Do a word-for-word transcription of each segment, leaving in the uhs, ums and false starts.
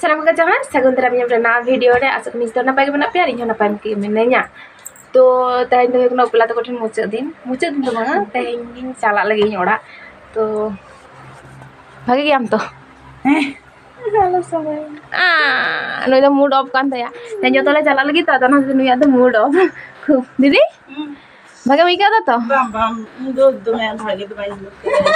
ᱥᱟᱱᱟᱢ ᱠᱚᱜᱮ ᱡᱚᱦᱟᱨ, ᱥᱟᱹᱜᱩᱱ ᱫᱟᱨᱟᱢ ᱧᱟᱢ ᱨᱮ ᱱᱟᱣᱟ ᱵᱷᱤᱰᱤᱭᱳ ᱨᱮ᱾ ᱟᱥᱚᱜ ᱠᱟᱹᱱᱟᱹᱧ ᱡᱚᱛᱚ ᱱᱟᱯᱟᱭ ᱜᱮ ᱢᱮᱱᱟᱜ ᱯᱮᱭᱟ ᱟᱨ ᱤᱧ ᱦᱚᱸ ᱱᱟᱯᱟᱭ ᱜᱮ ᱢᱤᱱᱟᱹᱧᱟ᱾ ᱛᱚ ᱛᱮᱦᱮᱧ ᱫᱚ ᱦᱩᱭᱩᱜ ᱠᱟᱱᱟ ᱩᱯᱞᱟ ᱛᱟᱠᱚ ᱴᱷᱮᱱ ᱢᱩᱪᱟᱹᱫ ᱫᱤᱱ, ᱢᱩᱪᱟᱹᱫ ᱫᱤᱱ ᱫᱚ ᱵᱟᱝᱟ, ᱛᱮᱦᱮᱧ ᱜᱤᱧ ᱪᱟᱞᱟᱜ ᱞᱟᱹᱜᱤᱫ ᱤᱧ ᱚᱲᱟᱜ᱾ ᱛᱚ ᱵᱷᱟᱜᱮ ᱜᱮᱭᱟᱢ ᱛᱚ? ᱦᱮᱸ᱾ ᱟᱞᱚ ᱥᱚᱢᱚᱭ᱾ ᱟᱸ, ᱱᱩᱭ ᱫᱚ ᱢᱩᱰ ᱚᱯᱷ ᱠᱟᱱ ᱛᱟᱭᱟ᱾ ᱛᱮᱦᱮᱧ ᱡᱚᱛᱚ ᱞᱮ ᱪᱟᱞᱟᱜ ᱞᱟᱹᱜᱤᱫ ᱛᱚ, ᱟᱫᱚ ᱚᱱᱟ ᱠᱷᱟᱹᱛᱤᱨ ᱱᱩᱭᱟᱜ ᱫᱚ ᱢᱩᱰ ᱚᱯᱷ᱾ ᱠᱷᱩᱵ᱾ ᱫᱤᱫᱤ? ᱦᱩᱸ᱾ ᱵᱷᱟᱜᱮᱢ ᱟᱹᱭᱠᱟᱹᱣ ᱫᱟ ᱛᱚ? ᱵᱟᱝ, ᱵᱟᱝ, ᱤᱧ ᱫᱚ ᱫᱚᱢᱮ ᱵᱷᱟᱜᱮ ᱫᱚ ᱵᱟᱹᱧ ᱟᱹᱭᱠᱟᱹᱣ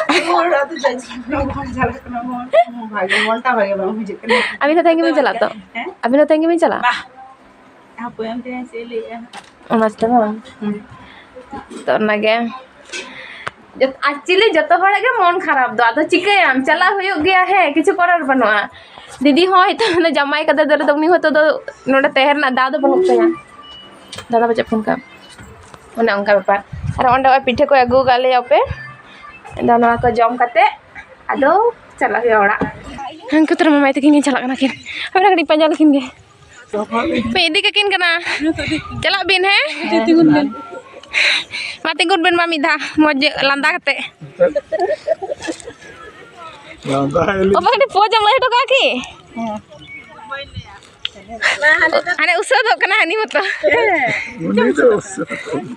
ᱠᱟᱱᱟ᱾ ᱚᱲᱟᱜ ᱫᱚ ᱡᱟᱭ ᱡᱟᱭ ᱵᱟᱝ ᱪᱟᱞᱟᱜ ᱠᱟᱱᱟ, ᱢᱚᱱ ᱵᱷᱟᱜᱮ, ᱢᱚᱱᱴᱟ ᱵᱷᱟᱜᱮ ᱵᱟᱝ ᱵᱩᱡᱷᱟᱹᱜ ᱠᱟᱱᱟ᱾ ᱟᱹᱵᱤᱱ ᱦᱚᱸ ᱛᱮᱦᱮᱧ ᱜᱮᱵᱤᱱ ᱪᱟᱞᱟᱜ ᱛᱚ? ᱦᱮᱸ? ᱟᱹᱵᱤᱱ ᱦᱚᱸ ᱛᱮᱦᱮᱧ ᱜᱮᱵᱤᱱ ᱪᱟᱞᱟᱜᱼᱟ? ᱵᱟᱦ᱾ ᱦᱟᱯᱳᱭ ᱚᱱᱛᱮ ᱪᱮᱫ ᱮ ᱞᱟᱹᱭᱮᱜᱼᱟ ᱦᱟᱸᱜ᱾ ᱚᱱᱟ ᱛᱮ ᱵᱟᱝ? ᱦᱩᱸ᱾ ᱛᱚ ᱚᱱᱟᱜᱮ᱾ ᱡᱚᱛ-, actually ᱡᱚᱛᱚ ᱦᱚᱲᱟᱜ ᱜᱮ ᱢᱚᱱ ᱠᱷᱟᱨᱟᱯ ᱫᱚ, ᱟᱫᱚ ᱪᱤᱠᱟᱹᱭᱟᱢ, ᱪᱟᱞᱟᱜ ᱦᱩᱭᱩᱜ ᱜᱮᱭᱟ, ᱦᱮᱸ, ᱠᱤᱪᱷᱩ ᱠᱚᱨᱟᱨ ᱵᱟᱹᱱᱩᱜᱼᱟ᱾ ᱫᱤᱫᱤ ᱦᱚᱸ ᱦᱚᱭᱛᱳ ᱚᱱᱟ ᱡᱟᱢᱟᱭ ᱠᱟᱛᱮ ᱫᱚ, ᱩᱱᱤ ᱦᱚᱭᱛᱳ ᱫᱚ ᱱᱚᱰᱮ ᱛᱟᱦᱮᱸ ᱨᱮᱱᱟᱜ ᱫᱟᱣ ᱫᱚ ᱵᱟᱹᱱᱩᱜ ᱛᱟᱭᱟ᱾ ᱫᱟᱫᱟ ᱯᱟᱪᱮᱫ ᱯᱷᱳᱱ ᱠᱟᱜ, ᱚᱱᱮ ᱚᱱᱠᱟ ᱵᱮᱯᱟᱨ᱾ ᱟᱨ ᱚᱸᱰᱮ ᱱᱚᱜᱼᱚᱭ ᱯᱤᱴᱷᱟᱹ ᱠᱚ ᱟᱹᱜᱩ ᱟᱠᱟᱫ ᱞᱮᱭᱟ, ᱯᱮ, ᱟᱫᱚ ᱱᱚᱣᱟ ᱠᱚ ᱡᱚᱢ ᱠᱟᱛᱮ ᱟᱫᱚ ᱪᱟᱞᱟᱜ ᱦᱩᱭᱩᱜᱼᱟ ᱚᱲᱟᱜ᱾ ᱦᱟᱱᱠᱩ ᱛᱚᱨᱟ ᱢᱟᱢᱟᱭ ᱛᱟᱹᱠᱤᱱ ᱠᱤᱱ ᱪᱟᱞᱟᱜ ᱠᱟᱱᱟ ᱠᱤᱱ, ᱦᱟᱯᱮ ᱠᱟᱹᱴᱤᱡ ᱯᱟᱸᱡᱟ ᱞᱮᱠᱤᱱ ᱜᱮ᱾ ᱯᱮ ᱤᱫᱤ ᱠᱟᱹᱠᱤᱱ ᱠᱟᱱᱟ᱾ ᱪᱟᱞᱟᱜ ᱵᱤᱱ, ᱦᱮᱸ? ᱛᱤᱸᱜᱩᱱ ᱵᱤᱱ᱾ ᱢᱟ, ᱛᱤᱸᱜᱩᱱ ᱵᱤᱱ ᱢᱟ ᱢᱤᱫ ᱫᱷᱟᱣ, ᱢᱚᱡᱽ ᱞᱟᱸᱫᱟ ᱠᱟᱛᱮ᱾ ᱞᱟᱸᱫᱟ ᱦᱮᱡ ᱞᱮᱱ᱾ ᱚ, ᱵᱟᱵᱟ, ᱠᱟᱹᱴᱤᱡ ᱯᱳᱡᱽ ᱮᱢ ᱞᱟᱹᱭ ᱦᱚᱴᱚ ᱠᱟᱜᱼᱟ ᱠᱤ? ᱦᱮᱸ᱾ ᱦᱟᱱᱮ ᱩᱥᱟᱹᱫᱚᱜ ᱠᱟᱱᱟ ᱦᱟᱹᱱᱤ ᱢᱚᱛᱚ᱾ ᱩᱱᱤ ᱫᱚ ᱩᱥᱟᱹᱫᱚᱜ ᱠᱟᱱᱟ᱾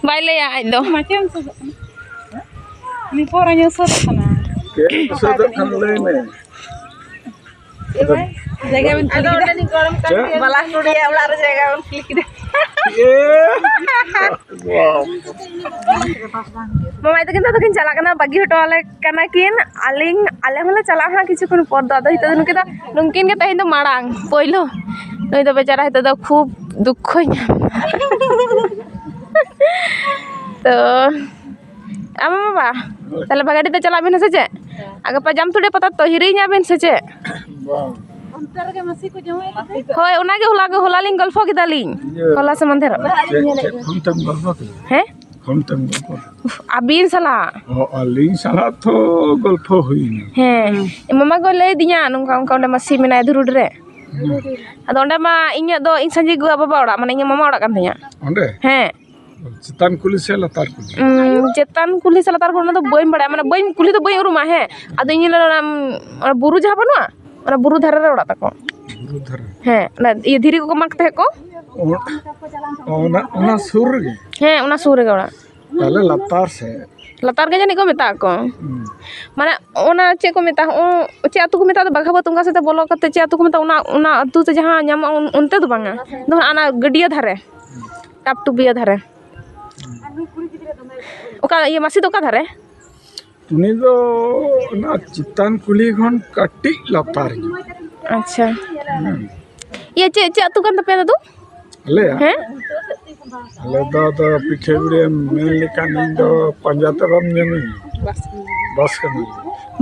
ᱵᱟᱭ ᱞᱟᱹᱭᱟ ᱟᱡ ᱫᱚ᱾ ᱢᱟ ᱪᱮᱫ ᱮᱢ ᱩᱥᱟᱹᱫᱚᱜ ᱠᱟᱱᱟ? ᱩᱱᱤ ᱯᱚᱨ ᱟᱹᱧ ᱩᱥᱟᱹᱫᱚᱜ ᱠᱟᱱᱟ᱾ ᱪᱮᱫ ᱩᱥᱟᱹᱫᱚᱜ ᱠᱟᱱ ᱞᱟᱹᱭ ᱢᱮ᱾ ᱡᱟᱭᱜᱟ ᱵᱮᱱ ᱠᱩᱞᱤ ᱠᱮᱫᱟ? ᱪᱮᱫ? ᱵᱟᱞᱟ ᱴᱩᱰᱩᱭᱟᱜ ᱚᱲᱟᱜ ᱨᱮ ᱡᱟᱭᱜᱟ ᱵᱮᱱ ᱠᱩᱞᱤ ᱠᱮᱫᱟ? ᱮ! ᱵᱟᱵ᱾ ᱢᱟᱢᱟᱭ ᱛᱟᱹᱠᱤᱱ ᱫᱚ ᱟᱫᱚ ᱠᱤᱱ ᱪᱟᱞᱟᱜ ᱠᱟᱱᱟ, ᱵᱟᱹᱜᱤ ᱦᱚᱴᱚ ᱟᱞᱮ ᱠᱟᱱᱟ ᱠᱤᱱ᱾ ᱟᱹᱞᱤᱧ, ᱟᱞᱮ ᱦᱚᱸᱞᱮ ᱪᱟᱞᱟᱜᱼᱟ ᱦᱟᱸᱜ ᱠᱤᱪᱷᱩ ᱠᱷᱚᱱ ᱯᱚᱨ ᱫᱚ᱾ ᱟᱫᱚ ᱱᱤᱛᱚᱜ ᱫᱚ ᱱᱩᱠᱤᱱ ᱫᱚ, ᱱᱩᱠᱤᱱ ᱜᱮ ᱛᱮᱦᱮᱧ ᱫᱚ ᱢᱟᱲᱟᱝ, ᱯᱳᱭᱞᱳ᱾ ᱱᱩᱭ ᱫᱚ ᱵᱮᱪᱟᱨᱟ ᱱᱤᱛᱚᱜ ᱫᱚ ᱠᱷᱩᱵ ᱫᱩᱠᱠᱷᱚᱭ ᱧᱟᱢ ᱮᱫᱟ᱾ ᱛᱚ, ᱟᱢ ᱵᱟᱵᱟ, ᱛᱟᱦᱞᱮ ᱵᱷᱟᱜᱟᱰᱤ ᱛᱮ ᱪᱟᱞᱟᱜ ᱵᱤᱱ ᱥᱮ ᱪᱮᱫ? ᱟᱨ ᱜᱟᱯᱟ ᱡᱟᱢᱛᱩᱲᱤ ᱯᱟᱛᱟ ᱛᱚ ᱦᱤᱨᱤᱧ ᱟᱵᱤᱱ ᱥᱮ ᱪᱮᱫ? ᱵᱟᱝ᱾ ᱚᱱᱛᱮ ᱨᱮᱜᱮ ᱢᱟᱹᱥᱤ ᱠᱚ ᱡᱟᱶᱟᱭ ᱠᱮᱫᱟ᱾ ᱦᱳᱭ, ᱚᱱᱟᱜᱮ ᱦᱚᱞᱟ ᱜᱮ, ᱦᱚᱞᱟ ᱞᱤᱧ ᱜᱚᱞᱯᱷᱚ ᱠᱮᱫᱟᱞᱤᱧ᱾ ᱤᱭᱟᱹ, ᱦᱚᱞᱟ ᱥᱮ ᱢᱟᱫᱷᱮᱨᱚᱜ᱾ ᱪᱮᱫ, ᱪᱮᱫ ᱯᱷᱳᱱ ᱛᱮᱢ ᱜᱚᱞᱯᱷᱚ ᱠᱮᱫᱟ? ᱦᱮᱸ? ᱯᱷᱳᱱ ᱛᱮᱢ ᱜᱚᱞᱯᱷᱚ ᱠᱮᱫᱟ? ᱩᱯᱷ, ᱟᱹᱵᱤᱱ ᱥᱟᱞᱟᱜ᱾ ᱚ, ᱟᱹᱞᱤᱧ ᱥᱟᱞᱟᱜ ᱛᱚ ᱜᱚᱞᱯᱷᱚ ᱦᱩᱭᱱᱟ᱾ ᱦᱮᱸ, ᱢᱟᱢᱟ ᱜᱚᱭ ᱞᱟᱹᱭ ᱟᱹᱫᱤᱧᱟ, ᱱᱚᱝᱠᱟ ᱚᱱᱠᱟ ᱚᱸᱰᱮ ᱢᱟᱹᱥᱤ ᱢᱮᱱᱟᱭᱟ ᱫᱷᱩᱨᱩᱰ ᱨᱮ᱾ ᱦᱮᱸ᱾ ᱟᱫᱚ ᱚᱸᱰᱮ ᱢᱟ ᱤᱧᱟᱹᱜ ᱫᱚ ᱤᱧ ᱥᱟᱸᱡᱤ ᱜᱚ ᱵᱟᱵᱟ ᱚᱲᱟᱜ, ᱢᱟᱱᱮ ᱤᱧᱟᱹᱜ ᱢᱟᱢᱟ ᱚᱲᱟᱜ ᱠᱟᱱ ᱛᱤᱧᱟᱹ᱾ ᱚᱸᱰᱮ? ᱦᱮᱸ᱾ ᱪᱮᱛᱟᱱ ᱠᱩᱞᱦᱤ ᱥᱮ ᱞᱟᱛᱟᱨ ᱠᱩᱞᱦᱤ? ᱩᱸ, ᱪᱮᱛᱟᱱ ᱠᱩᱞᱦᱤ ᱥᱮ ᱞᱟᱛᱟᱨ ᱠᱩᱞᱦᱤ, ᱚᱱᱟ ᱫᱚ ᱵᱟᱹᱧ ᱵᱟᱲᱟᱭᱟ, ᱢᱟᱱᱮ ᱵᱟᱹᱧ, ᱠᱩᱞᱦᱤ ᱫᱚ ᱵᱟᱹᱧ ᱩᱨᱩᱢᱟ, ᱦᱮᱸ᱾ ᱟᱫᱚ ᱤᱧ ᱞᱟᱹᱭᱟ, ᱚᱱᱟ, ᱚᱱᱟ ᱵᱩᱨᱩ ᱡᱟᱦᱟᱸ ᱵᱟᱹᱱᱩᱜᱼᱟ, ᱚᱱᱟ ᱵᱩᱨᱩ ᱫᱷᱟᱨᱮ ᱨᱮ ᱚᱲᱟᱜ ᱛᱟᱠᱚ᱾ ᱵᱩᱨᱩ ᱫᱷᱟᱨᱮ᱾ ᱦᱮᱸ, ᱚᱱᱟ ᱤᱭᱟᱹ ᱫᱷᱤᱨᱤ ᱠᱚᱠᱚ ᱢᱟᱜᱽ ᱛᱟᱦᱮᱸᱫ ᱠᱚ᱾ ᱚ-, ᱚᱱᱟ, ᱚᱱᱟ ᱥᱩᱨ ᱨᱮᱜᱮ? ᱦᱮᱸ, ᱚᱱᱟ ᱥᱩᱨ ᱨᱮᱜᱮ ᱚᱲᱟᱜ᱾ ᱛᱟᱦᱞᱮ ᱞᱟᱛᱟᱨ ᱥᱮᱫ᱾ ᱞᱟᱛᱟᱨ ᱜᱮ ᱡᱟᱹᱱᱤᱡ ᱠᱚ ᱢᱮᱛᱟᱜ ᱠᱚ᱾ ᱦᱩᱸ᱾ ᱢᱟᱱᱮ ᱚᱱᱟ ᱪᱮᱫ ᱠᱚ ᱢᱮᱛᱟᱜᱼᱟ, ᱚ-, ᱪᱮᱫ ᱟᱹᱛᱩ ᱠᱚ ᱢᱮᱛᱟᱜᱼᱟ, ᱵᱟᱜᱷᱟᱵᱟᱹᱫ ᱚᱱᱠᱟ ᱥᱮᱫ ᱛᱮ ᱵᱚᱞᱚ ᱠᱟᱛᱮ ᱪᱮᱫ ᱟᱹᱛᱩ ᱠᱚ ᱢᱮᱛᱟᱜᱼᱟ, ᱚᱱᱟ, ᱚᱱᱟ ᱟᱹᱛᱩ ᱛᱮ ᱡᱟᱦᱟᱸ ᱧᱟᱢᱚᱜᱼᱟ, ᱚᱱ-, ᱚᱱᱛᱮ ᱫᱚ ᱵᱟᱝᱟ᱾ ᱫᱚ ᱚᱱᱟ ᱜᱟᱹᱰᱭᱟᱹ ᱫᱷᱟᱨᱮ, ᱴᱟᱯᱴᱩᱯᱤᱭᱟᱹ ᱫᱷᱟᱨᱮ᱾ ᱚᱠᱟ ᱤᱭᱟᱹ ᱢᱟᱹᱥᱤ ᱫᱚ ᱚᱠᱟ ᱫᱷᱟᱨᱮ? ᱩᱱᱤ ᱫᱚ ᱚᱱᱟ ᱪᱮᱛᱟᱱ ᱠᱩᱞᱦᱤ ᱠᱷᱚᱱ ᱠᱟᱹᱴᱤᱡ ᱞᱟᱛᱟᱨ ᱧᱚᱜ᱾ ᱟᱪᱪᱷᱟ᱾ ᱦᱩᱸ᱾ ᱤᱭᱟᱹ, ᱪᱮᱫ, ᱪᱮᱫ ᱟᱹᱛᱩ ᱠᱟᱱ ᱛᱟᱯᱮᱭᱟ ᱫᱟᱫᱩ? ᱟᱞᱮᱭᱟᱜ? ᱦᱮᱸ? ᱟᱞᱮ ᱫᱚ ᱟᱫᱚ ᱯᱤᱴᱷᱟᱹ ᱵᱤᱲᱤᱭᱟᱹᱢ ᱢᱮᱱ ᱞᱮᱠᱷᱟᱱ ᱤᱧ ᱫᱚ ᱯᱟᱸᱡᱟ ᱛᱮ ᱵᱟᱢ ᱧᱟᱢᱤᱧᱟ᱾ ᱵᱟᱥ ᱠᱟᱱᱟᱞᱮ᱾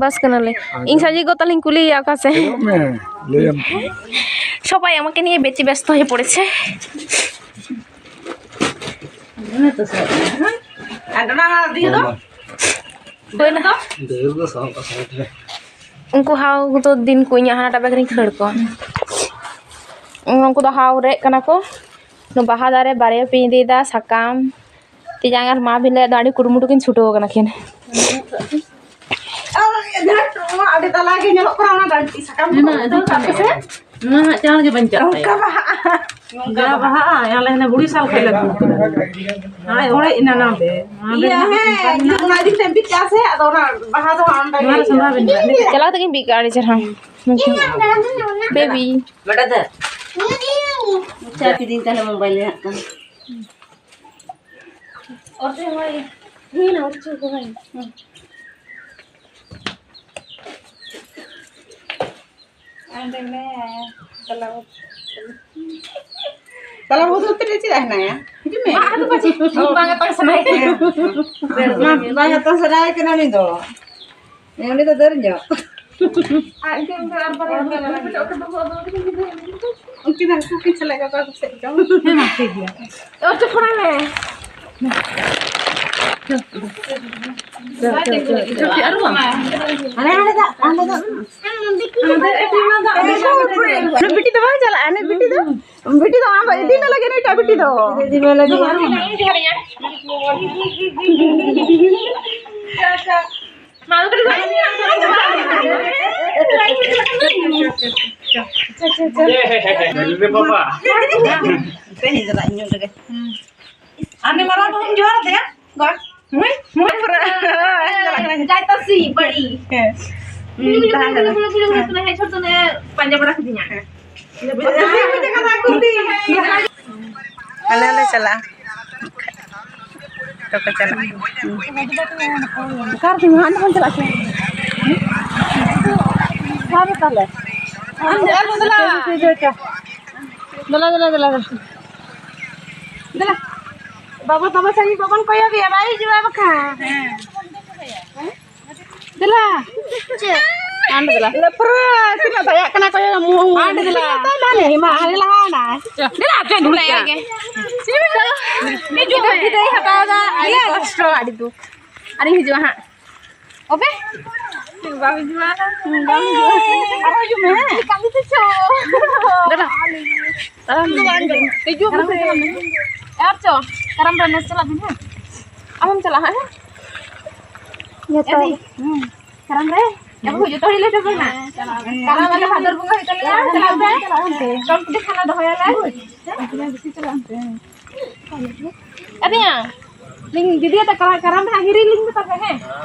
ᱵᱟᱥ ᱠᱟᱱᱟᱞᱮ᱾ ᱟᱫᱚ ᱤᱧ ᱥᱟᱡᱤ ᱜᱚ ᱛᱟᱞᱤᱧ ᱠᱩᱞᱤᱭᱮᱭᱟ ᱚᱠᱟ ᱥᱮᱫ? ᱪᱮᱫᱚᱜ ᱢᱮ, ᱞᱟᱹᱭᱟᱢ ᱠᱟᱹᱱᱟᱹᱧ᱾ সবাই আমাকে নিয়ে বেশি ব্যস্ত হয়ে পড়েছে। ᱟᱨ ᱚᱱᱟ ᱫᱤᱭᱮ ᱫᱚ? ᱦᱩᱭᱱᱟ᱾ ᱰᱷᱮᱨ ᱫᱚ ᱥᱟᱵ ᱠᱟᱜ ᱥᱟᱵ ᱨᱮ᱾ ᱩᱱᱠᱩ ᱦᱟᱣ ᱫᱚ ᱫᱤᱱ ᱠᱚ ᱤᱧᱟᱹᱜ ᱦᱟᱱᱟᱴᱟᱜ ᱵᱮᱜᱽ ᱨᱤᱧ ᱠᱷᱟᱹᱲ ᱠᱚᱣᱟ᱾ ᱩᱱᱠᱩ ᱫᱚ ᱦᱟᱣ ᱨᱮᱜ ᱠᱟᱱᱟ ᱠᱚ᱾ ᱵᱟᱦᱟ ᱫᱟᱨᱮ ᱵᱟᱨᱭᱟ ᱯᱮ ᱤᱫᱤᱭᱮᱫᱟ, ᱥᱟᱠᱟᱢ, ᱛᱮᱡᱟᱝ ᱟᱨ ᱢᱟ ᱵᱤᱞᱤ ᱫᱚ ᱟᱹᱰᱤ ᱠᱩᱨᱩᱢᱩᱴᱩ ᱠᱤᱱ ᱪᱷᱩᱴᱟᱹᱣ ᱠᱟᱱᱟ ᱠᱤᱱ᱾ ᱟᱹᱰᱤ ᱛᱟᱞᱟ ᱜᱮ ᱧᱮᱞᱚᱜ ᱠᱟᱱᱟ ᱚᱱᱟ ᱰᱟᱹᱱᱴᱤ ᱥᱟᱠᱟᱢ ᱠᱚ ᱩᱞᱴᱟᱹᱣ ᱠᱟᱜ ᱯᱮᱥᱮ᱾ ᱱᱚᱣᱟ ᱦᱟᱸᱜ ᱪᱟᱬ ᱜᱮ ᱵᱟᱧᱪᱟᱜ ᱱᱚᱝᱠᱟ ᱛᱟᱭᱟ᱾ ᱵᱟᱦᱟᱜᱼᱟ᱾ ᱱᱚᱝᱠᱟ ᱡᱟ ᱵᱟᱦᱟᱜᱼᱟ᱾ ᱵᱟᱦᱟᱜᱼᱟ, ᱧᱮᱞ ᱞᱮ ᱦᱟᱱᱮ ᱵᱩᱲᱦᱤ ᱥᱟᱞ ᱠᱷᱚᱡ ᱞᱮ ᱟᱹᱜᱩ ᱠᱟᱫᱟ᱾ ᱦᱟᱸᱜ ᱚᱲᱮᱡ ᱮᱱᱟ ᱱᱚᱣᱟ ᱫᱚ᱾ ᱱᱚᱣᱟ ᱫᱚ ᱤᱭᱟᱹ, ᱦᱮᱸ, ᱡᱩᱫᱤ ᱚᱱᱟ ᱤᱫᱤ ᱠᱟᱛᱮ ᱵᱤᱫ ᱠᱟᱜᱼᱟ ᱥᱮ, ᱟᱫᱚ ᱚᱱᱟ ᱵᱟᱦᱟ ᱫᱚ ᱦᱟᱸᱜ ᱚᱸᱰᱮ ᱱᱚᱣᱟ ᱜᱮ ᱨᱮ ᱥᱟᱢᱵᱟᱣ ᱵᱮᱱ ᱤᱭᱟᱹ᱾ ᱪᱟᱞᱟᱣ ᱠᱟᱛᱮ ᱜᱤᱧ ᱵᱤᱫ ᱠᱟᱜᱼᱟ, ᱟᱹᱰᱤ ᱪᱮᱦᱨᱟ᱾ ᱵᱮᱵᱤ᱾ ᱵᱮᱴᱟ ᱫᱮ᱾ ᱪᱟ ᱠᱤᱫᱤᱧ ᱛᱟᱦᱞᱮ ᱢᱳᱵᱟᱭᱤᱞ ᱨᱮ ᱦᱟᱸᱜ ᱠᱷᱟᱱ᱾ ᱛᱟᱞᱟ ᱵᱟᱹᱦᱩ ᱫᱚ ᱚᱱᱛᱮ ᱨᱮ ᱪᱮᱫ ᱟᱭ ᱦᱮᱱᱟᱭᱟ? ᱦᱤᱡᱩᱜ ᱢᱮ᱾ ᱵᱟᱝ ᱟᱛᱟᱝ ᱥᱟᱱᱟᱭᱮ ᱠᱟᱱᱟ᱾ ᱦᱮᱸ᱾ ᱵᱟᱝ ᱟᱛᱟᱝ ᱥᱟᱱᱟᱭᱮ ᱠᱟᱱᱟ ᱩᱱᱤ ᱫᱚ᱾ ᱦᱮᱸ, ᱩᱱᱤ ᱫᱚ ᱫᱟᱹᱨ ᱧᱚᱜ᱾ ᱟᱡ ᱜᱮ ᱚᱱᱠᱟ ᱟᱨ ᱵᱟᱨᱭᱟ ᱩᱱᱠᱤᱱ ᱦᱟᱹᱱᱠᱩ ᱠᱤᱱ ᱥᱟᱞᱟᱜ ᱜᱟᱯᱟ ᱠᱚ ᱥᱮᱫ ᱪᱚᱝ᱾ ᱦᱮᱸ, ᱢᱟ, ᱴᱷᱤᱠ ᱜᱮᱭᱟ᱾ ᱚ, ᱪᱚᱯᱚᱲᱟᱭ ᱢᱮ᱾ ᱟᱨᱚ ᱵᱟᱝ? ᱦᱟᱸᱰᱮ, ᱦᱟᱸᱰᱮ ᱫᱟᱜ, ᱦᱟᱸᱰᱮ ᱫᱟᱜ᱾ ᱵᱤᱴᱤ ᱫᱚ ᱵᱟᱭ ᱪᱟᱞᱟᱜᱼᱟ, ᱱᱩᱭ ᱵᱤᱴᱤ ᱫᱚ᱾ ᱵᱤᱴᱤ ᱫᱚ ᱟᱢ ᱤᱫᱤ ᱢᱮ ᱞᱟᱹᱜᱤᱫ ᱱᱩᱭᱴᱟᱜ ᱵᱤᱴᱤ ᱫᱚ᱾ ᱤᱫᱤ ᱢᱮ ᱞᱟᱹᱜᱤᱫ ᱟᱨᱚ ᱵᱟᱝ? ᱟᱨᱮ ᱢᱟᱨᱟᱝ ᱵᱟᱹᱦᱩᱢ ᱡᱚᱦᱟᱨ ᱟᱫᱮᱭᱟ? ᱜᱚᱰ᱾ ᱢᱩᱭ, ᱢᱩᱭ ᱯᱩᱨᱟᱹ᱾ ᱪᱟᱞᱟᱜ ᱠᱟᱱᱟ᱾ ᱡᱟᱭ ᱛᱟᱥᱤ, ᱵᱟᱹᱲᱤ᱾ ᱦᱮᱸ᱾ ᱦᱩᱸ, ᱛᱟᱦᱮᱸ ᱠᱟᱱᱟ᱾ ᱦᱮᱡ ᱦᱚᱴᱚ ᱱᱮ ᱯᱟᱸᱡᱟ ᱵᱟᱲᱟ ᱠᱤᱫᱤᱧᱟ᱾ ᱦᱮᱸ᱾ ᱟᱞᱮ ᱦᱚᱸᱞᱮ ᱪᱟᱞᱟᱜᱼᱟ᱾ ᱛᱚᱠᱚ ᱪᱟᱞᱟᱜᱼᱟ᱾ ᱚᱠᱟ ᱨᱮ ᱦᱟᱸᱜ ᱵᱚᱱ ᱪᱟᱞᱟᱜ ᱠᱟᱱᱟ? ᱚᱠᱟ ᱨᱮ ᱛᱟᱦᱞᱮ? ᱟᱢ ᱫᱚ ᱟᱞᱚ ᱫᱮᱞᱟ᱾ ᱫᱮᱞᱟ, ᱫᱮᱞᱟ, ᱫᱮᱞᱟ, ᱫᱮᱞᱟ᱾ ᱫᱮᱞᱟ᱾ ᱵᱟᱵᱟ, ᱵᱟᱵᱟ ᱥᱟᱺᱜᱤᱧ ᱵᱟᱵᱚᱱ ᱠᱚᱭᱚᱜᱮᱭᱟ, ᱵᱟᱭ ᱦᱤᱡᱩᱜᱼᱟ ᱵᱟᱠᱷᱟᱱ᱾ ᱦᱮᱸ᱾ ᱫᱮᱞᱟ᱾ ᱪᱮᱫ? ᱟᱢ ᱫᱮᱞᱟ᱾ ᱞᱮ ᱯᱩᱨᱟᱹ ᱛᱤᱱᱟᱹᱜ ᱫᱟᱭᱟᱜ ᱠᱟᱱᱟ ᱠᱚᱭᱚᱜ ᱢᱩ᱾ ᱟᱢ ᱫᱮᱞᱟ᱾ ᱢᱟ, ᱦᱟᱱᱮ ᱞᱟᱦᱟ ᱱᱟ᱾ ᱫᱮᱞᱟ, ᱟᱯᱮ ᱫᱩᱲᱩᱵ ᱯᱮ᱾ ᱦᱤᱡᱩᱜ ᱢᱮ᱾ ᱵᱤᱫᱟᱹᱭ ᱦᱟᱛᱟᱣ ᱫᱟ᱾ ᱟᱹᱰᱤ ᱠᱚᱥᱴᱚ, ᱟᱹᱰᱤ ᱫᱩᱠ᱾ ᱟᱨᱤᱧ ᱦᱤᱡᱩᱜᱼᱟ ᱦᱟᱸᱜ᱾ ᱚᱵᱮ? ᱵᱟᱢ ᱦᱤᱡᱩᱜᱼᱟ? ᱵᱟᱢ ᱦᱤᱡᱩᱜᱼᱟ? ᱟᱨᱚ ᱦᱤᱡᱩᱜ ᱢᱮ, ᱦᱮᱸ? ᱠᱟᱹᱢᱤ ᱛᱮ ᱪᱚ᱾ ᱫᱟᱫᱟ, ᱛᱟᱲᱟᱢ ᱫᱚ ᱵᱟᱝ ᱜᱟᱱᱚᱜᱼᱟ᱾ ᱦᱤᱡᱩᱜ ᱢᱮ, ᱠᱟᱨᱟᱢ ᱨᱮ ᱪᱟᱞᱟᱜ ᱢᱮ᱾ ᱟᱨ ᱪᱚ, ᱠᱟᱨᱟᱢ ᱨᱮ ᱱᱮᱥ ᱪᱟᱞᱟᱜ ᱵᱤᱱ, ᱦᱮᱸ? ᱟᱢᱮᱢ ᱪᱟᱞᱟᱜᱼᱟ, ᱦᱮᱸ? ᱡᱚᱛᱚ᱾ ᱮᱫᱤ, ᱦᱩᱸ᱾ ᱠᱟᱨᱟᱢ ᱨᱮ? ᱟᱵᱚ ᱡᱚᱛᱚ ᱦᱚᱲ ᱞᱮ ᱪᱟᱞᱟᱜᱼᱟ᱾ ᱠᱟᱨᱟᱢ ᱨᱮ ᱵᱷᱟᱫᱚᱨ ᱵᱚᱸᱜᱟ ᱦᱩᱭᱩᱜ ᱛᱟᱞᱮᱭᱟ, ᱪᱟᱞᱟᱜ ᱯᱮ᱾ ᱠᱚᱢᱯᱤᱴᱤᱥᱚᱱ ᱞᱮ ᱫᱚᱦᱚᱭᱟᱞᱮ᱾ ᱟᱫᱤᱭᱟ, ᱞᱤᱧ ᱫᱤᱫᱤᱭᱟ ᱛᱟ ᱠᱟᱨᱟᱢ, ᱠᱟᱨᱟᱢ ᱨᱮ ᱦᱤᱨᱤ ᱞᱤᱧ ᱢᱮᱛᱟ ᱯᱮ, ᱦᱮᱸ?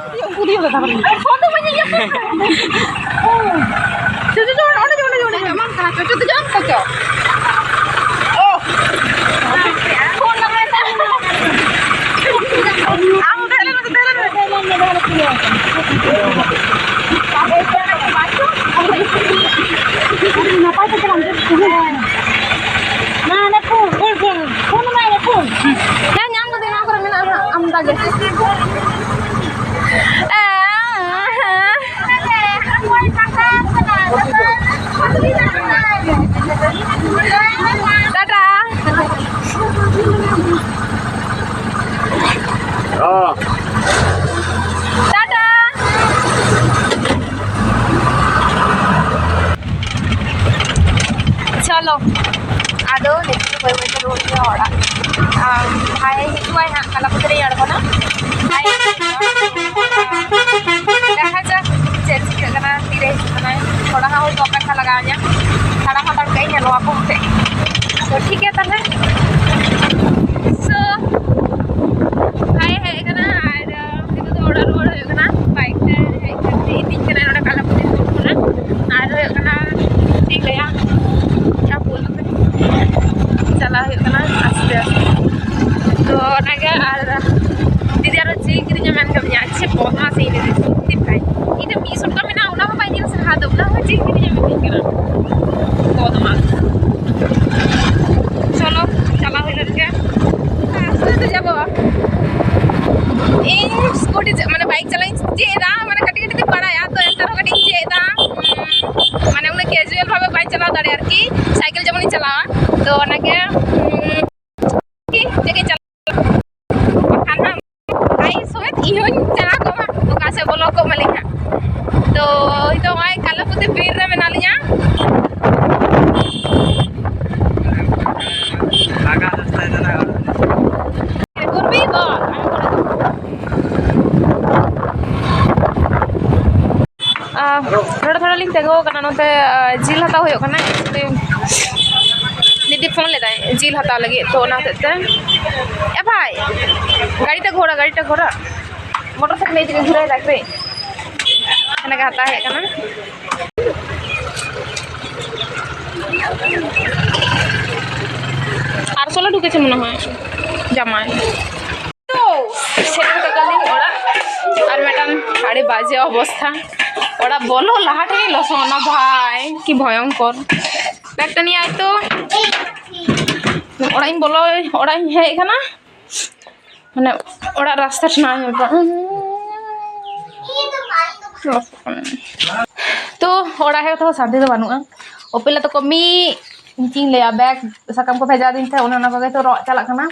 ᱩᱱᱠᱩ ᱫᱤᱭᱟᱹ ᱠᱟᱛᱷᱟ ᱵᱟᱹᱧ ᱯᱷᱳᱱ ᱫᱚ ᱵᱟᱹᱧ ᱤᱭᱟᱹ ᱠᱚᱣᱟ᱾ ᱪᱚ, ᱪᱚ, ᱪᱚ, ᱚᱸᱰᱮ, ᱚᱸᱰᱮ, ᱚᱸᱰᱮ, ᱚᱸᱰᱮ, ᱚᱸᱰᱮ, ᱵᱟᱝ ᱠᱟᱱᱟ, ᱪᱚ, ᱪᱚ, ᱪᱚ, ᱪᱚ, ᱪᱚ᱾ ᱚ᱾ ᱯᱷᱳᱱ ᱞᱟᱜᱟᱭ ᱛᱟᱦᱮᱸ᱾ ᱟᱢ ᱫᱮᱡ ᱞᱮᱱ ᱢᱮᱥᱮ, ᱫᱮᱡ ᱞᱮᱱ ᱢᱮ᱾ ᱱᱟᱯᱟᱭ ᱛᱮ ᱪᱟᱞᱟᱜ ᱢᱮ᱾ ᱢᱟ, ᱚᱱᱮ ᱯᱷᱳᱱ, ᱯᱷᱳᱱ, ᱯᱷᱳᱱ᱾ ᱯᱷᱳᱱ ᱢᱮ, ᱚᱱᱮ ᱯᱷᱳᱱ᱾ ᱦᱮᱸ, ᱧᱟᱢ ᱠᱟᱹᱫᱟᱹᱧ, ᱱᱚᱣᱟ ᱠᱚᱨᱮ ᱢᱮᱱᱟᱜᱼᱟ ᱦᱟᱸᱜ, ᱟᱢᱫᱟ ᱜᱮ᱾ ᱴᱟᱴᱟ᱾ ᱚ᱾ ᱴᱟᱴᱟ᱾ ᱪᱚᱞᱚ, ᱟᱫᱚ ᱱᱤᱛᱚᱜ ᱫᱚ ᱵᱟᱹᱭ ᱵᱟᱹᱭ ᱛᱮ ᱨᱩᱣᱟᱹᱲ ᱦᱩᱭᱩᱜᱼᱟ ᱚᱲᱟᱜ᱾ ᱟᱨ ᱵᱷᱟᱭ ᱦᱤᱡᱩᱜᱼᱟᱭ ᱦᱟᱸᱜ, ᱠᱟᱞᱟᱯᱟᱛᱷᱟᱨᱤ ᱟᱬᱜᱚᱱᱟ᱾ ᱵᱷᱟᱭ ᱦᱤᱡᱩᱜᱼᱟ᱾ ᱫᱮᱠᱷᱟ ᱡᱟᱠ ᱪᱮᱫ ᱪᱤᱠᱟᱹᱜ ᱠᱟᱱᱟ, ᱛᱤᱨᱮ ᱦᱤᱡᱩᱜ ᱠᱟᱱᱟᱭ᱾ ᱛᱷᱚᱲᱟ ᱦᱟᱸᱜ ᱦᱚᱭᱛᱳ ᱚᱯᱮᱠᱠᱷᱟ ᱛᱚ ᱴᱷᱤᱠ ᱜᱮᱭᱟ ᱛᱟᱦᱞᱮ᱾ So, ᱵᱷᱟᱭ ᱦᱮᱡ ᱠᱟᱱᱟ ᱟᱨ ᱱᱤᱛᱚᱜ ᱫᱚ ᱚᱲᱟᱜ ᱨᱩᱣᱟᱹᱲ ᱦᱩᱭᱩᱜ ᱠᱟᱱᱟ᱾ ᱵᱟᱭᱤᱠ ᱛᱮ ᱦᱮᱡ ᱠᱟᱛᱮ ᱤᱫᱤᱧ ᱠᱟᱱᱟ ᱱᱚᱰᱮ ᱠᱟᱞᱟᱯᱩᱨᱤ ᱥᱩᱨ ᱠᱷᱚᱱᱟᱜ᱾ ᱟᱨ ᱦᱩᱭᱩᱜ ᱠᱟᱱᱟ, ᱪᱮᱫ ᱤᱧ ᱞᱟᱹᱭᱟ, ᱪᱟᱞᱟᱣ ᱦᱩᱭᱩᱜ ᱠᱟᱱᱟ ᱟᱥᱛᱮ ᱟᱥᱛᱮ᱾ ᱛᱚ ᱚᱱᱟᱜᱮ᱾ ᱟᱨ ᱫᱤᱫᱤ ᱟᱨᱚ ᱡᱤᱞ ᱠᱤᱨᱤᱧ ᱮ ᱢᱮᱱ ᱠᱟᱫᱤᱧᱟ, ᱟᱪᱪᱷᱟ ᱵᱚᱫᱢᱟᱥ ᱤᱧ ᱫᱤᱫᱤ, ᱥᱚᱛᱛᱤ ᱵᱷᱟᱭ, ᱤᱧ ᱫᱚ ᱢᱤᱫ ᱥᱚᱯᱛᱟ ᱢᱮᱱᱟᱜᱼᱟ, ᱚᱱᱟ ᱦᱚᱸ ᱵᱟᱭ ᱧᱮᱞ ᱥᱟᱦᱟ ᱫᱚ, ᱚᱱᱟ ᱦᱚᱸ ᱡᱤᱞ ᱠᱤᱨᱤᱧ ᱮ ᱢᱤᱛᱟᱹᱧ ᱠᱟᱱᱟ᱾ ᱵᱚᱫᱢᱟᱥ᱾ ᱪᱚᱞᱚ, ᱪᱟᱞᱟᱣ ᱦᱩᱭ ᱞᱮᱱ ᱜᱮ᱾ ᱟᱥᱛᱮ ᱟᱥᱛᱮ ᱪᱟᱵᱟᱜᱼᱟ᱾ ᱤᱧ ᱥᱠᱩᱴᱤ ᱪᱟ-, ᱢᱟᱱᱮ ᱵᱟᱭᱤᱠ ᱪᱟᱞᱟᱣ ᱤᱧ ᱪᱮᱫ ᱮᱫᱟ, ᱢᱟᱱᱮ ᱠᱟᱹᱴᱤᱡ ᱠᱟᱹᱴᱤᱡ ᱫᱚᱧ ᱵᱟᱲᱟᱭᱟ, ᱛᱚ ᱮᱱᱛᱮ ᱨᱮᱦᱚᱸ ᱠᱟᱹᱴᱤᱡ ᱤᱧ ᱪᱮᱫ ᱮᱫᱟ᱾ ᱩᱸ, ᱢᱟᱱᱮ ᱩᱱᱟᱹᱜ casual ᱵᱷᱟᱵᱮ ᱵᱟᱹᱧ ᱪᱟᱞᱟᱣ ᱫᱟᱲᱮᱭᱟᱜᱼᱟ ᱟᱨᱠᱤ, ᱥᱟᱭᱠᱮᱞ ᱡᱮᱢᱚᱱᱤᱧ ᱪᱟᱞᱟᱣᱟ, ᱛᱚ ᱚᱱᱟᱜᱮ, ᱩᱸ, ᱪᱮᱫ ᱤᱧ ᱪᱟᱞᱟᱣᱟ, ᱵᱟᱠᱷᱟᱱ ᱦᱟᱸᱜ ᱟᱭ ᱥᱚᱢᱮᱛ ᱤᱧ ᱦᱚᱸᱧ ᱪᱟᱞᱟᱣ ᱠᱚᱜ ᱢᱟ, ᱚᱠᱟ ᱥᱮᱫ ᱵᱚᱞᱚ ᱠᱚᱜ ᱢᱟᱞᱤᱧ ᱦᱟᱸᱜ᱾ ᱛᱚ ᱱᱤᱛᱚᱜ ᱱᱚᱜᱼᱚᱭ ᱠᱟᱞᱟᱯᱩᱛᱤ ᱵᱤᱨ ᱨᱮ ᱢᱮᱱᱟᱜ ᱞᱤᱧᱟ᱾ ᱞᱟᱜᱟ ᱫᱚᱥᱛᱟᱭ ᱫᱟᱫᱟ᱾ ᱜᱩᱨᱵᱤ ᱵᱚᱞ᱾ ᱟᱸ, ᱛᱷᱚᱲᱟ ᱛᱷᱚᱲᱟ ᱞᱤᱧ ᱛᱤᱸᱜᱩ ᱟᱠᱟᱱᱟ ᱱᱚᱛᱮ, ᱟᱸ, ᱡᱤᱞ ᱦᱟᱛᱟᱣ ᱦᱩᱭᱩᱜ ᱠᱟᱱᱟ᱾ Actually, ᱫᱤᱫᱤ ᱯᱷᱳᱱ ᱞᱮᱫᱟᱭ ᱡᱤᱞ ᱦᱟᱛᱟᱣ ᱞᱟᱹᱜᱤᱫ, ᱛᱚ ᱚᱱᱟ ᱦᱚᱛᱮᱡ ᱛᱮ᱾ ᱮ ᱵᱷᱟᱭ, ᱜᱟᱹᱰᱤ ᱛᱮ ᱜᱷᱳᱲᱟ, ᱜᱟᱹᱰᱤ ᱛᱮ ᱜᱷᱳᱲᱟ, ᱢᱚᱴᱚᱨ ᱥᱟᱭᱠᱮᱞ ᱤᱫᱤ ᱜᱷᱩᱨᱟᱹᱭ ᱫᱟᱭ ᱥᱮ? ᱚᱱᱟᱜᱮ ᱦᱟᱛᱟᱣ ᱦᱮᱡ ᱟᱠᱟᱱᱟ᱾ ᱟᱨ ᱥᱳᱞᱳ ᱰᱷᱩᱠᱮ ᱪᱮ ᱢᱚᱱᱮ ᱦᱚᱭ ᱡᱟᱢᱟᱭ᱾ ᱛᱚ, ᱥᱮᱴᱮᱨ ᱠᱟᱫᱟᱞᱤᱧ ᱚᱲᱟᱜ᱾ ᱟᱨ ᱢᱤᱫᱴᱟᱝ ᱟᱹᱰᱤ ᱵᱟᱡᱮ ᱚᱵᱚᱥᱛᱷᱟ, ᱚᱲᱟᱜ ᱵᱚᱞᱚ ᱞᱟᱦᱟ ᱴᱷᱮᱱ ᱞᱚᱥᱚᱫ ᱮᱱᱟ ᱵᱷᱟᱭ, ᱠᱤ ᱵᱷᱚᱭᱚᱝᱠᱚᱨ᱾ ᱵᱮᱜᱽ ᱴᱟᱱᱤ ᱟᱭ ᱛᱚ᱾ ᱚᱲᱟᱜ ᱤᱧ ᱵᱚᱞᱚ, ᱚᱲᱟᱜ ᱤᱧ ᱦᱮᱡ ᱟᱠᱟᱱᱟ, ᱢᱟᱱᱮ ᱚᱲᱟᱜ ᱨᱟᱥᱛᱟ ᱴᱷᱮᱱ ᱟᱭ ᱧᱮᱞ ᱯᱮ᱾ ᱛᱚ ᱚᱲᱟᱜ ᱦᱮᱡ ᱠᱟᱛᱮ ᱦᱚᱸ ᱥᱟᱱᱛᱤ ᱫᱚ ᱵᱟᱹᱱᱩᱜᱼᱟ᱾ ᱚᱯᱮᱞᱟ ᱛᱟᱠᱚ ᱢᱤᱫ, ᱪᱮᱫ ᱤᱧ ᱞᱟᱹᱭᱟ, ᱵᱮᱜᱽ ᱥᱟᱠᱟᱢ ᱠᱚ ᱵᱷᱮᱡᱟ ᱟᱹᱫᱤᱧ ᱛᱟᱦᱮᱸᱫ, ᱚᱱᱮ ᱚᱱᱟ ᱠᱚᱜᱮ ᱛᱚ ᱨᱚᱜ ᱪᱟᱞᱟᱜ ᱠᱟᱱᱟ᱾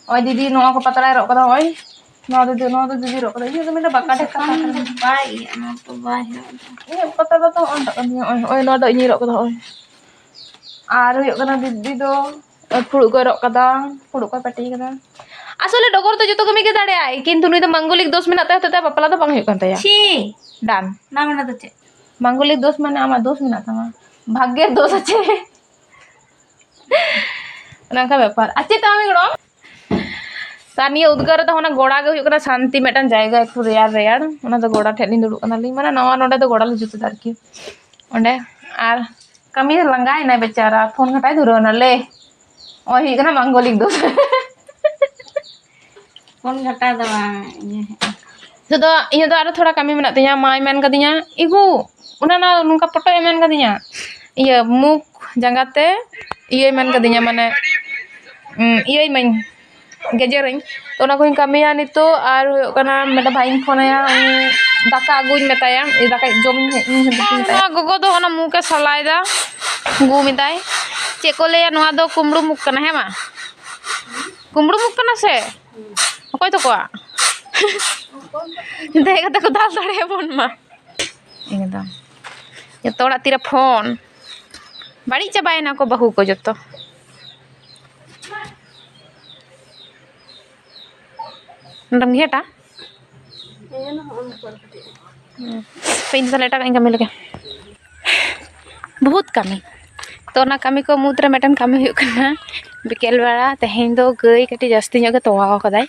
ᱱᱚᱜᱼᱚᱭ ᱫᱤᱫᱤ ᱱᱚᱣᱟ ᱠᱚ ᱯᱟᱛᱲᱟᱭ ᱨᱚᱜ ᱠᱟᱫᱟ, ᱱᱚᱜᱼᱚᱭ ᱱᱚᱣᱟ ᱫᱚ, ᱱᱚᱣᱟ ᱫᱚ ᱫᱤᱫᱤ ᱨᱚᱜ ᱠᱟᱫᱟ, ᱤᱧᱟᱹᱜ ᱫᱚ ᱢᱤᱫᱴᱟᱝ ᱵᱟᱠᱟ ᱴᱷᱮᱠᱟ ᱥᱟᱠᱟᱢ ᱠᱟᱱ ᱫᱚ ᱛᱤᱧᱟ᱾ ᱵᱟᱭ ᱤᱭᱟᱹᱜᱼᱟ, ᱱᱚᱣᱟ ᱫᱚ ᱵᱟᱭ ᱦᱩᱭᱩᱜᱼᱟ᱾ ᱤᱧᱟᱹᱜ ᱯᱟᱛᱲᱟ ᱫᱚ ᱚᱱᱴᱟᱜ ᱠᱟᱱ ᱛᱤᱧᱟ, ᱱᱚᱜᱼᱚᱭ, ᱱᱚᱜᱼᱚᱭ ᱱᱚᱣᱟ ᱫᱚ ᱤᱧᱤᱧ ᱨᱚᱜ ᱠᱟᱫᱟ, ᱱᱚᱜᱼᱚᱭ᱾ ᱟᱨ ᱦᱩᱭᱩᱜ ᱠᱟᱱᱟ ᱫᱤᱫᱤ ᱫᱚ ᱯᱷᱩᱲᱩᱜ ᱠᱚᱭ ᱨᱚᱜ ᱠᱟᱫᱟ, ᱯᱷᱩᱲᱩᱜ ᱠᱚᱭ ᱯᱟᱹᱴᱤ ᱠᱟᱫᱟ᱾ ᱟᱥᱚᱞᱮ ᱰᱚᱜᱚᱨ ᱫᱚ ᱡᱚᱛᱚ ᱠᱟᱹᱢᱤ ᱜᱮ ᱫᱟᱲᱮᱭᱟᱜᱼᱟᱭ, ᱠᱤᱱᱛᱩ ᱱᱩᱭ ᱫᱚ ᱢᱟᱝᱜᱚᱞᱤᱠ ᱫᱳᱥ ᱢᱮᱱᱟᱜ ᱛᱟᱭ ᱦᱚᱛᱮᱛᱮ ᱵᱟᱯᱞᱟ ᱫᱚ ᱵᱟᱝ ᱦᱩᱭᱩᱜ ᱠᱟᱱ ᱛᱟᱭᱟ᱾ ᱪᱷᱤ! ᱰᱟᱱ᱾ ᱚᱱᱟ ᱢᱟᱱᱮ ᱫᱚ ᱪᱮᱫ? ᱢᱟᱝᱜᱚᱞᱤᱠ ᱫᱳᱥ ᱢᱟᱱᱮ ᱟᱢᱟᱜ ᱫᱳᱥ ᱢᱮᱱᱟᱜ ᱛᱟᱢᱟ, ᱵᱷᱟᱜᱽᱜᱮᱨ ᱫᱳᱥ ᱟᱪᱷᱮ᱾ ᱱᱚᱝᱠᱟ ᱵᱮᱯᱟᱨ᱾ ᱟᱨ ᱪᱮᱫ ᱛᱟᱢ ᱜᱚᱲᱚᱢ? ᱛᱟᱨ ᱱᱤᱭᱟᱹ ᱩᱫᱽᱜᱟᱹᱨ ᱨᱮᱫᱚ ᱚᱱᱟ ᱜᱚᱲᱟ ᱜᱮ ᱦᱩᱭᱩᱜ ᱠᱟᱱᱟ ᱥᱟᱱᱛᱤ, ᱢᱤᱫᱴᱟᱝ ᱡᱟᱭᱜᱟ ᱮᱠᱴᱩ ᱨᱮᱭᱟᱲ ᱨᱮᱭᱟᱲ, ᱚᱱᱟ ᱫᱚ ᱜᱚᱲᱟ ᱴᱷᱮᱡ ᱞᱤᱧ ᱫᱩᱲᱩᱵ ᱠᱟᱱᱟᱞᱤᱧ, ᱢᱟᱱᱮ ᱱᱚᱣᱟ ᱱᱚᱰᱮ ᱫᱚ ᱜᱚᱲᱟ ᱞᱮ ᱡᱩᱛ ᱮᱫᱟ ᱟᱨᱠᱤ᱾ ᱚᱸᱰᱮ ᱟᱨ ᱠᱟᱹᱢᱤ ᱞᱟᱸᱜᱟᱭᱮᱱᱟᱭ ᱵᱮᱪᱟᱨᱟ, ᱯᱷᱳᱱ ᱜᱷᱟᱴᱟᱭ ᱫᱷᱩᱨᱟᱹᱣ ᱮᱱᱟ ᱞᱮ᱾ ᱱᱚᱜᱼᱚᱭ ᱦᱩᱭᱩᱜ ᱠᱟᱱᱟ ᱢᱟᱝᱜᱚᱞᱤᱠ ᱫᱚ᱾ ᱯᱷᱳᱱ ᱜᱷᱟᱴᱟ ᱫᱚ ᱵᱟᱝ, ᱤᱭᱟᱹ᱾ ᱱᱤᱛᱚᱜ ᱫᱚ ᱤᱧᱟᱹᱜ ᱫᱚ ᱟᱨᱚ ᱛᱷᱚᱲᱟ ᱠᱟᱹᱢᱤ ᱢᱮᱱᱟᱜ ᱛᱤᱧᱟᱹ, ᱢᱟᱭ ᱢᱮᱱ ᱠᱟᱫᱤᱧᱟ, ᱤᱜᱩ, ᱚᱱᱟ ᱱᱟ-, ᱱᱚᱝᱠᱟ ᱯᱚᱴᱚᱡ ᱮ ᱢᱮᱱ ᱠᱟᱫᱤᱧᱟ, ᱤᱭᱟᱹ ᱢᱩᱠ ᱡᱟᱸᱜᱟ ᱛᱮ ᱤᱭᱟᱹᱭ ᱢᱮᱱ ᱠᱟᱫᱤᱧᱟ, ᱢᱟᱱᱮ, ᱩᱸ, ᱤᱭᱟᱹᱭ ᱢᱟᱹᱧ, ᱜᱮᱡᱮᱨᱟᱹᱧ᱾ ᱛᱚ ᱚᱱᱟ ᱠᱚᱧ ᱠᱟᱹᱢᱤᱭᱟ ᱱᱤᱛᱚᱜ, ᱟᱨ ᱦᱩᱭᱩᱜ ᱠᱟᱱᱟ ᱢᱤᱫᱴᱟᱝ ᱵᱷᱟᱭᱤᱧ ᱯᱷᱳᱱ ᱟᱭᱟ, ᱩᱱᱤ ᱫᱟᱠᱟ ᱟᱹᱜᱩᱧ ᱢᱮᱛᱟᱭᱟ, ᱫᱟᱠᱟ ᱡᱚᱢ ᱤᱧ ᱦᱤᱡᱩᱜ ᱤᱧ ᱢᱮᱛᱟᱭᱟ᱾ ᱱᱚᱣᱟ ᱜᱚᱜᱚ ᱫᱚ ᱚᱱᱟ ᱢᱩᱠ ᱮ ᱥᱟᱞᱟᱭᱮᱫᱟ, ᱜᱩ ᱢᱮᱫᱟᱭ᱾ ᱪᱮᱫ ᱠᱚ ᱞᱟᱹᱭᱟ, ᱱᱚᱣᱟ ᱫᱚ ᱠᱩᱢᱵᱽᱲᱩ ᱢᱩᱠ ᱠᱟᱱᱟ, ᱦᱮᱸ ᱢᱟ? ᱠᱩᱢᱵᱽᱲᱩ ᱢᱩᱠ ᱠᱟᱱᱟ ᱥᱮ? ᱚᱠᱚᱭ ᱛᱟᱠᱚᱣᱟᱜ? ᱫᱮᱡ ᱠᱟᱛᱮ ᱠᱚ ᱫᱟᱞ ᱫᱟᱲᱮᱭᱟᱵᱚᱱ ᱢᱟ᱾ ᱮᱠᱫᱚᱢ᱾ ᱡᱚᱛᱚ ᱦᱚᱲᱟᱜ ᱛᱤᱨᱮ ᱯᱷᱳᱱ᱾ ᱵᱟᱹᱲᱤᱡ ᱪᱟᱵᱟᱭᱮᱱᱟ ᱠᱚ ᱵᱟᱹᱦᱩ ᱠᱚ ᱡᱚᱛᱚ᱾ ᱱᱚᱰᱮᱢ ᱜᱷᱮᱴᱟ? ᱦᱮᱸ, ᱱᱚᱜᱼᱚ ᱱᱚᱝᱠᱟ ᱠᱟᱹᱴᱤᱡ᱾ ᱦᱩᱸ᱾ ᱦᱟᱯᱮ, ᱤᱧ ᱫᱚ ᱛᱟᱦᱞᱮ ᱮᱴᱟᱜᱟᱜ ᱤᱧ ᱠᱟᱹᱢᱤ ᱞᱮᱜᱮ᱾ ᱵᱚᱦᱩᱛ ᱠᱟᱹᱢᱤ᱾ ᱛᱚ, ᱚᱱᱟ ᱠᱟᱹᱢᱤ ᱠᱚ ᱢᱩᱫᱽᱨᱮ ᱢᱤᱫᱴᱮᱱ ᱠᱟᱹᱢᱤ ᱦᱩᱭᱩᱜ ᱠᱟᱱᱟ, ᱵᱤᱠᱮᱞ ᱵᱮᱲᱟ ᱛᱮᱦᱮᱧ ᱫᱚ ᱜᱟᱹᱭ ᱠᱟᱹᱴᱤᱡ ᱡᱟᱹᱥᱛᱤ ᱧᱚᱜ ᱜᱮ ᱛᱚᱣᱟ ᱠᱟᱫᱟᱭ᱾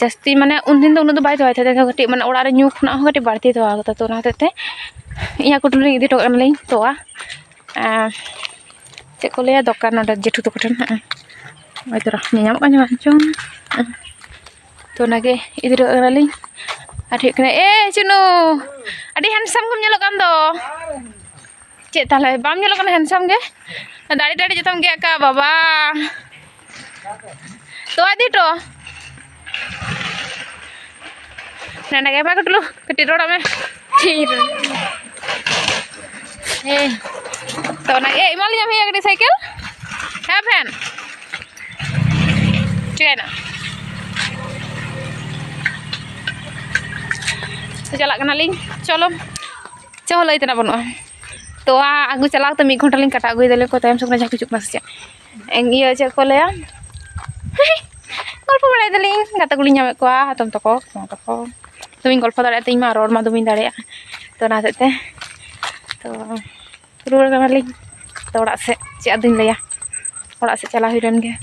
ᱡᱟᱹᱥᱛᱤ ᱢᱟᱱᱮ, ᱩᱱᱫᱤᱱ ᱫᱚ ᱩᱱᱟᱹᱜ ᱫᱚ ᱵᱟᱭ ᱛᱚᱣᱟᱭ ᱛᱟᱦᱮᱸᱫ, ᱛᱮᱦᱮᱧ ᱫᱚ ᱠᱟᱹᱴᱤᱡ, ᱢᱟᱱᱮ, ᱚᱲᱟᱜ ᱨᱮ ᱧᱩ ᱠᱷᱚᱱᱟᱜ ᱦᱚᱸ ᱠᱟᱹᱴᱤᱡ ᱵᱟᱹᱲᱛᱤ ᱛᱚᱣᱟ ᱠᱟᱫᱟ᱾ ᱛᱚ, ᱚᱱᱟ ᱦᱚᱛᱮᱡ ᱛᱮ ᱤᱧᱟᱹᱜ ᱠᱩᱴᱩᱨ ᱨᱤᱧ ᱤᱫᱤ ᱦᱚᱴᱚ ᱠᱟᱜ ᱠᱟᱱᱟᱞᱤᱧ ᱛᱚᱣᱟ᱾ ᱟᱨ ᱪᱮᱫ ᱠᱚ ᱞᱟᱹᱭᱟ, ᱫᱚᱠᱟᱱ ᱱᱚᱰᱮ ᱡᱮᱴᱷᱩ ᱛᱟᱠᱚ ᱴᱷᱮᱱ ᱦᱟᱸᱜ᱾ ᱦᱚᱸᱜᱼᱚᱭ ᱛᱚᱨᱟ ᱧᱮᱧᱟᱢᱚᱜ ᱠᱟᱱ ᱪᱚᱝ ᱦᱟᱸᱜ᱾ ᱛᱚ ᱚᱱᱟᱜᱮ ᱤᱫᱤ ᱦᱚᱴᱚ ᱠᱟᱜ ᱠᱟᱱᱟᱞᱤᱧ᱾ ᱟᱨ ᱦᱩᱭᱩᱜ ᱠᱟᱱᱟ, ᱮ ᱪᱩᱱᱩ, ᱟᱹᱰᱤ handsome ᱜᱮᱢ ᱧᱮᱞᱚᱜ ᱠᱟᱱ ᱫᱚ᱾ ᱪᱮᱫ ᱛᱟᱦᱞᱮ ᱵᱟᱢ ᱧᱮᱞᱚᱜ ᱠᱟᱱᱟ handsome ᱜᱮ? ᱫᱟᱲᱮ ᱫᱟᱲᱮ ᱡᱚᱛᱚᱢ ᱜᱮᱫ ᱟᱠᱟᱫ ᱵᱟᱵᱟ᱾ ᱛᱚᱣᱟ ᱤᱫᱤ ᱦᱚᱴᱚ᱾ ᱱᱚᱰᱮ ᱜᱮ ᱢᱟ ᱠᱟᱹᱴᱞᱩ, ᱠᱟᱹᱴᱤᱡ ᱨᱚᱲᱟᱜ ᱢᱮ᱾ ᱛᱷᱤᱨ᱾ ᱦᱮᱸ᱾ ᱛᱚ ᱚᱱᱟᱜᱮ ᱮᱢᱟᱞᱤᱧᱟᱢ ᱦᱮᱸᱭᱟ ᱠᱟᱹᱴᱤᱡ ᱥᱟᱭᱠᱮᱞ? ᱦᱮᱸ friend᱾ ᱪᱤᱠᱟᱹᱭᱮᱱᱟ? ᱛᱚ ᱪᱟᱞᱟᱜ ᱠᱟᱱᱟᱞᱤᱧ᱾ ᱪᱚᱞᱚ᱾ ᱪᱮᱫ ᱦᱚᱸ ᱞᱟᱹᱭ ᱛᱮᱱᱟᱜ ᱵᱟᱹᱱᱩᱜᱼᱟ᱾ ᱛᱚᱣᱟ ᱟᱹᱜᱩ ᱪᱟᱞᱟᱣ ᱠᱟᱛᱮ ᱢᱤᱫ ᱜᱷᱚᱱᱴᱟ ᱞᱤᱧ ᱠᱟᱴᱟᱣ ᱟᱹᱜᱩᱭᱮᱫᱟ, ᱞᱟᱹᱭ ᱠᱚ ᱛᱟᱭᱚᱢ ᱥᱮᱫ ᱠᱷᱚᱱᱟᱜ ᱡᱟᱦᱟᱸ ᱠᱚ ᱦᱤᱡᱩᱜ ᱠᱟᱱᱟ ᱥᱮ ᱪᱮᱫ? ᱮᱸ, ᱤᱭᱟᱹ, ᱪᱮᱫ ᱠᱚ ᱞᱟᱹᱭᱟ? ᱜᱚᱞᱯᱚ ᱵᱟᱲᱟᱭ ᱫᱟᱞᱤᱧ, ᱜᱟᱛᱮ ᱠᱚᱞᱤᱧ ᱧᱟᱢᱮᱫ ᱠᱚᱣᱟ, ᱦᱟᱛᱚᱢ ᱛᱟᱠᱚ, ᱠᱩᱢᱟᱹᱝ ᱛᱟᱠᱚ᱾ ᱫᱚᱢᱮᱧ ᱜᱚᱞᱯᱚ ᱫᱟᱲᱮᱭᱟᱜᱼᱟ ᱛᱚ, ᱤᱧ ᱢᱟ ᱨᱚᱲ ᱢᱟ ᱫᱚᱢᱮᱧ ᱫᱟᱲᱮᱭᱟᱜᱼᱟ᱾ ᱛᱚ, ᱚᱱᱟ ᱦᱚᱛᱮᱡ ᱛᱮ, ᱛᱚ, ᱨᱩᱣᱟᱹᱲ ᱠᱟᱱᱟᱞᱤᱧ᱾ ᱛᱚ, ᱚᱲᱟᱜ ᱥᱮᱫ ᱪᱮᱫ ᱟᱫᱚᱧ ᱞᱟᱹᱭᱟ? ᱚᱲᱟᱜ ᱥᱮᱫ ᱪᱟᱞᱟᱣ ᱦᱩᱭ ᱞᱮᱱ ᱜᱮ᱾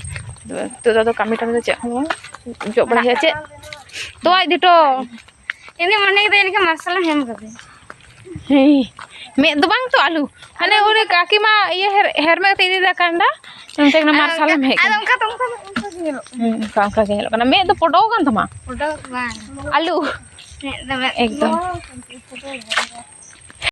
ᱱᱤᱛᱚᱜ ᱫᱚ ᱟᱫᱚ ᱠᱟᱹᱢᱤ ᱴᱟᱢᱤ ᱫᱚ ᱪᱮᱫ ᱦᱚᱸ ᱵᱟᱝ, ᱡᱚᱜ ᱵᱟᱲᱟᱭ ᱦᱩᱭᱩᱜᱼᱟ᱾ ᱪᱮᱫ ᱛᱚᱣᱟ ᱤᱫᱤ ᱦᱚᱴᱚ? ᱤᱧ ᱫᱚ ᱢᱚᱱᱮ ᱠᱮᱫᱟ ᱡᱟᱹᱱᱤᱡ ᱠᱷᱟᱱ ᱢᱟᱨᱥᱟᱞ ᱮᱢ ᱮᱢ ᱠᱟᱫᱮ᱾ ᱦᱮᱸ, ᱢᱮᱫ ᱫᱚ ᱵᱟᱝ ᱛᱚ, ᱟᱞᱩ᱾ ᱦᱟᱱᱮ ᱩᱱᱤ ᱠᱟᱹᱠᱤ ᱢᱟ ᱤᱭᱟᱹ ᱦᱮᱨ-, ᱦᱮᱨᱢᱮᱫ ᱠᱟᱛᱮ ᱤᱫᱤᱭᱮᱫᱟ ᱠᱟᱱᱰᱟ, ᱚᱱᱛᱮ ᱠᱟᱱᱟ ᱢᱟᱨᱥᱟᱞ ᱮᱢ ᱦᱮᱡ ᱟᱫᱚ ᱠᱟᱱᱟ᱾ ᱚᱱᱠᱟ ᱫᱚ, ᱚᱱᱠᱟ ᱫᱚ, ᱚᱱᱠᱟ ᱜᱮ ᱧᱮᱞᱚᱜ ᱠᱟᱱᱟ᱾ ᱦᱮᱸ, ᱚᱱᱠᱟ, ᱚᱱᱠᱟ ᱜᱮ ᱧᱮᱞᱚᱜ ᱠᱟᱱᱟ᱾ ᱢᱮᱫ ᱫᱚ ᱯᱚᱰᱚᱣ ᱟᱠᱟᱱ ᱛᱟᱢᱟ᱾ ᱯᱚᱰᱚᱣ ᱵᱟᱝ᱾ ᱟᱞᱩ᱾ ᱢᱮᱫ ᱫᱚ ᱢᱮᱫ ᱮᱠᱫᱚᱢ᱾ ᱫᱚ᱾